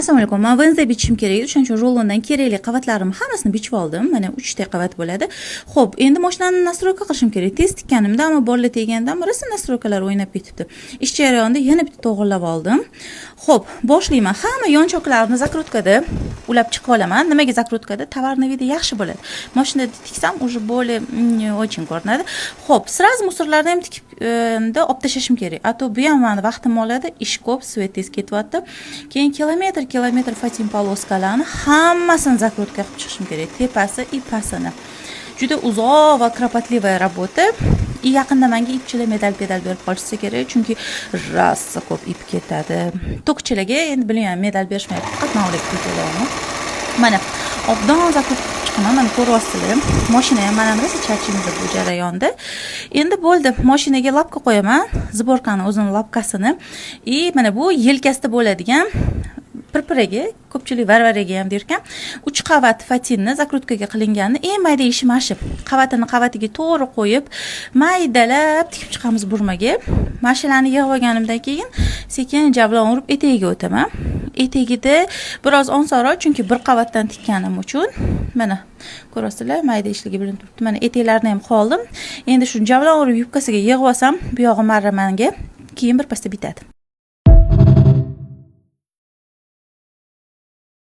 Assalomu alaykum. Man ВНЗ bichishim kerak edi. O'shaning uchun rulondan kerakli qavatlarimni hammasini bichib oldim. Mana, uchta qavat bo'ladi. Xo'p, endi mashinani настройка qilishim kerak. Tez tikkanimda, ammo bolalar teganda rosa настройка lar o'ynab ketibdi. Ish jarayonida yana bitta to'g'irlab oldim. Xo'p, boshlayman. Hamma yonchoqlarni закрутка da ulab chiqib olaman. Nimaga закрутка da? Товарный вид i yaxshi bo'ladi. Mashinada tiksam, уже более не очень ko'rinadi. Xo'p, сразу мусор larni ham tikib olib tashlashim kerak. А то bu ham mani vaqtimni oladi, ish ko'p, свет tez ketyapti. Keyin kilometr kilometr fatin полоска larni hammasini закрутка qilib chiqishim kerak, tepasi и pastini. Juda uzoq va кропотливая работа. И yaqinda menga ipchilar medal pedal berib qolishsa kerak, chunki rosa ko'p ip ketadi. Tokchilarga endi bilmayman, medal berishmayapti, faqat man ularga pul to'layapman. Mana, obdon закрутка qilib chiqaman, mana, ko'ryapsizlar. Mashina ham mana rosa charchaydi bu jarayonda. Endi bo'ldi, mashinaga лапка qo'yaman, сборка ni o'zini лапка sini. И mana bu yelkasida bo'ladigan pirpiraga, ko'pchilik varvaraga ham derkan, uch qavat fatinni закрутка ga qilinganini eng mayda ishi mana shu. Qavatini qavatiga to'g'ri qo'yib, maydalab tikib chiqamiz burmaga. Mana shularni yig'ib olganimdan keyin sekin javlon urib etagiga o'taman. Etagida biroz osonroq, chunki bir qavatdan tikkanim uchun. Mana, ko'rasizlar, mayda ishligi bilinib turibdi. Mana, etaklarni ham qoldim. Endi shuni javlon urib yubkasiga yig'ib olsam, bu yog'i marra manga keyin birpasda bitadi.